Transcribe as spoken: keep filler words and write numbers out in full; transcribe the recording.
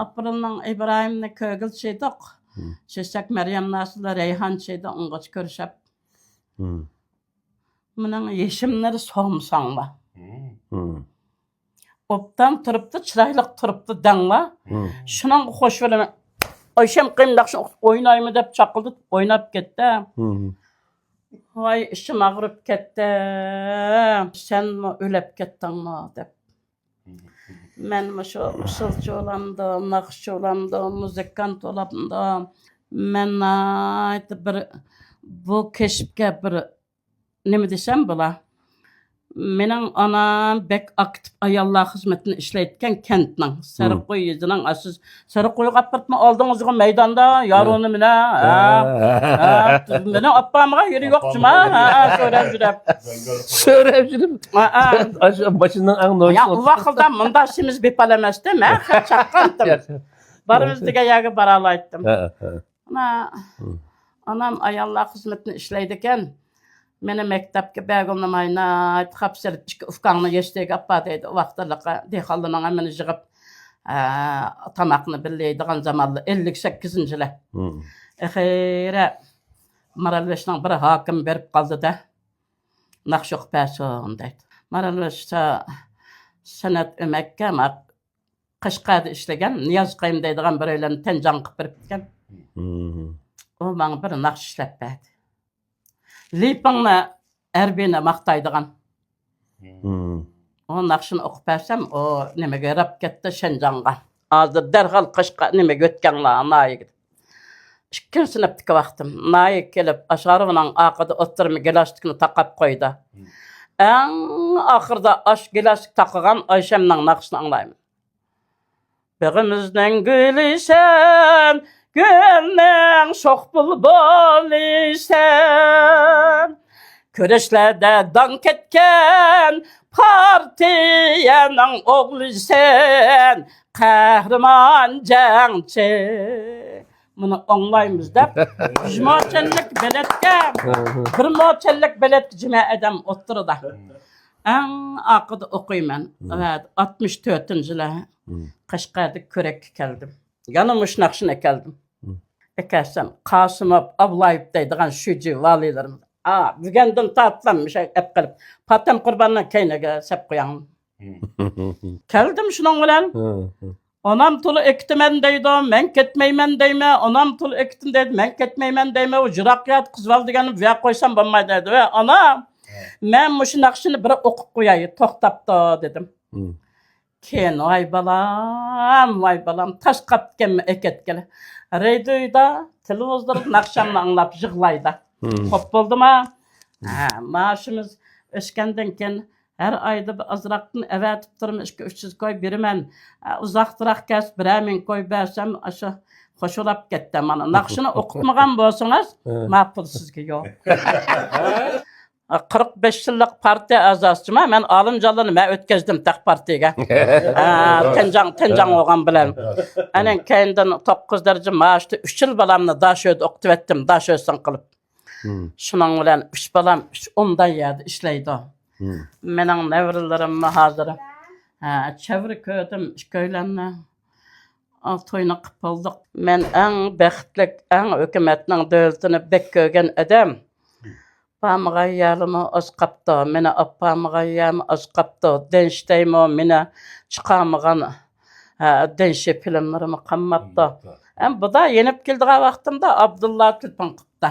ئاپرېلنىڭ ئىبراھىمنى كۆگىل چىدۇق. چېچەك مەريەم ناسىدا رەيھان چىدى، ئۇنغىچە كۆرۈشەپ. مېنىڭ يېشىملىرى سومساڭلا. ئوبدان تۇرۇپتۇ، چىرايلىق تۇرۇپتۇ دەڭلا. شۇنىڭغا خوش بولىمەن. ئايشەم قېيىنداقشى ئوينايمۇ دەپ چاقىلدىتىپ ئويناپ كەتتى. ۋاي، ئىچىم ئاغرىپ كەتتى. سەنمۇ ئۆلەپ كەتتىڭمۇ دەپ. مەن مۇشۇ ئۇسسۇلچى بولامدۇ، ناخشىچى بولامدۇ، مۇزىكانت بولامدۇ، مەن ناھايىتى بىر بۇ كەسىپكە بىر نېمە دېسەم بولا. مېنىڭ ئانام بەك ئاكتىپ ئاياللار خىزمىتىنى ئىشلەيدىكەن كەنتنىڭ. سېرىققۇي يېزىنىڭ ئاسىس. سېرىققۇيغا ئاپىرىپمۇ ئالدىڭىزغا مەيداندا يارۇنى مىنە. ھە. ھە، مېنىڭ ئاپامغا يېرى يوق جۇما. ھە، سۆرەپ يۈرۈپ. سۆرەپ يۈرۈپ. ھە، ھە. ئاشۇ ماشىنىنىڭ ئەڭ يا، ئۇ ۋاقىتتا مۇنداق سېمىز بىپال ئەمەستىم، ھە، خەت چاققانتىم. بارىمىز دېگەن يەرگە بارالايتتىم. ھە، ھە. ئانا، ئانام ئاياللار خىزمىتىنى ئىشلەيدىكەن. مېنى مەكتەپكە بەرگىلى نېماينا، خاپسىرىپ ئىككى ئۇكاڭنى يەشتەگە ئاپار دەيدۇ. ئۇ ۋاقىتلىقى دېھقانلارنىڭ ھەممىنى يىغىپ، ئە، تاماقنى بىللە يەيدىغان زامانلار، ئەللىك سەككىزىنچى يىلى. ئېخىرى مارالبېشىنىڭ بىر ھاكىمى بېرىپ قالدى-دە، ناخشا ئوقۇپ بەرسۇن دەيدۇ. مارالبېشى سەنئەت ئۆمەككە، قەشقەردە ئىشلىگەن نىياز قايۇم دەيدىغان بىرەيلەننى تەنجاڭغا قىلىپ بېرىپتىكەن. ئۇ ماڭا بىر ناخشا ئىشلەپ بەردى. لىپىڭنى ھەربىينى ماختايدىغان. ئۇ ناخشىنى ئوقۇپ بەرسەم، ئۇ نېمىگە راپ كەتتى، شەنجاڭغا. ھازىر دەرھال قەشقەر نېمىگە ئۆتكەڭلار، ناھىيەگە. ئىككىنچى سىنىپتىكى ۋاقتىم. ناھىيەگە كېلىپ، ئاشارىۋىنىڭ ئارقىدا ئوتتۇرىما گىلاستىكىنى تاقاپ قويدى. ئەڭ ئاخىرىدا ئاشۇ گىلاستىك تاقىغان ئايشەمنىڭ ناخشىسىنى ئاڭلايمەن. بېغىمىزنىڭ گۈلىسەن، گۈلنىڭ شوخ بۇلبۇلىسەن. كۈرەشلەردە داڭ كەتكەن پارتىيەنىڭ ئوغلىسەن، قەھرىمان جەڭچى. بۇنى ئاڭلايمىز دەپ، يۈز موچەنلىك بېلەتكە، بىر موچەنلىك بېلەتكە جىمە ئادەم ئوتتۇرىدا. ئەڭ ئاخىرىدا ئوقۇيمەن. ئاتمىش تۆتىنچى يىلى قەشقەردە كۆرەككە كەلدىم. يەنە مۇشۇ ناخشىنى ئەكەلدىم. ئەكەلسەم، قاسىموف، ئابلايېف دەيدىغان شۇجى ۋالىيلىرىمىز. ئا، بۈگۈندىن تارتىپلا مۇشۇ ئەپ قىلىپ، پاتەم قۇرباننىڭ كەينىگە سەپ قوياڭ. كەلدىم شۇنىڭ بىلەن. ئانام تولا ئەكېتىمەن دەيدۇ، مەن كەتمەيمەن دەيمەن. ئانام تولا ئەكېتىمەن دەيدۇ، مەن كەتمەيمەن دەيمەن. ئۇ يىراق يەردە قىز بالا دېگەننى بۇ يەرگە قويسام بولمايدۇ دەيدۇ. ۋە ئانا، مەن مۇشۇ ناخشىنى بىر ئوقۇپ قوياي، توختاپتۇ دېدىم. كېيىن، ۋاي بالام، ۋاي بالام، تاش قاپتىكەنمەن ئەكەتكىلى. رادىيودا، تېلېۋىزوردا ناخشامنى ئاڭلاپ يىغلايدۇ. خوپ بولدىما؟ ھە، مائاشىمىز ئۆسكەندىن كېيىن ھەر ئايدا بىر ئازراقتىن ئەۋەتىپ تۇرىمەن، ئىككى، ئۈچ يۈز كوي بېرىمەن. ئە، ئۇزاقراق كەلسە بىرەر مىڭ كوي بەرسەم، ئاشۇ خوشلاپ كەتتى. مانا ناخشىنى ئوقۇتمىغان بولسىڭىز، ما پۇل سىزگە يوق. قىرىق بەش يىللىق پارتىيە ئەزاسىچىما، مەن ئالىمجانلارنى مەن ئۆتكەزدىم تەق پارتىيەگە. ئە، تەنجاڭ، تەنجاڭ بولغان بىلەن. ئەنە كەينىدىن توققۇز دەرىجە مائاشتا ئۈچ يىل بالامنى داشۆدە ئوقۇتۇۋەتتىم، داشۆسىڭ قىلىپ. شۇنىڭ بىلەن ئۈچ بالام ئۈچ ئومدان يەردە ئىشلەيدۇ. مېنىڭ نەۋرىلىرىممۇ ھازىر، ھە، چەۋرە كۆردۈم ئىككىيلەننى. ئا، توينى قىپ بولدۇق. مەن ئەڭ بەختلىك، ئەڭ ھۆكۈمەتنىڭ دۆلىتىنى بەك كۆرگەن ئادەم. بارمىغان يەرلىمۇ ئاز قاپتۇ، مېنى ئاپارمىغان يەرمۇ ئاز قاپتۇ. دەنشتەيمۇ مېنى چىقارمىغان، ھە، دەنشى فىلىملىرىمۇ قالماپتۇ. ھەم بۇدا يېنىپ كېلىدىغان ۋاقتىمدا ئابدۇللا تېلېفون قىپتۇ.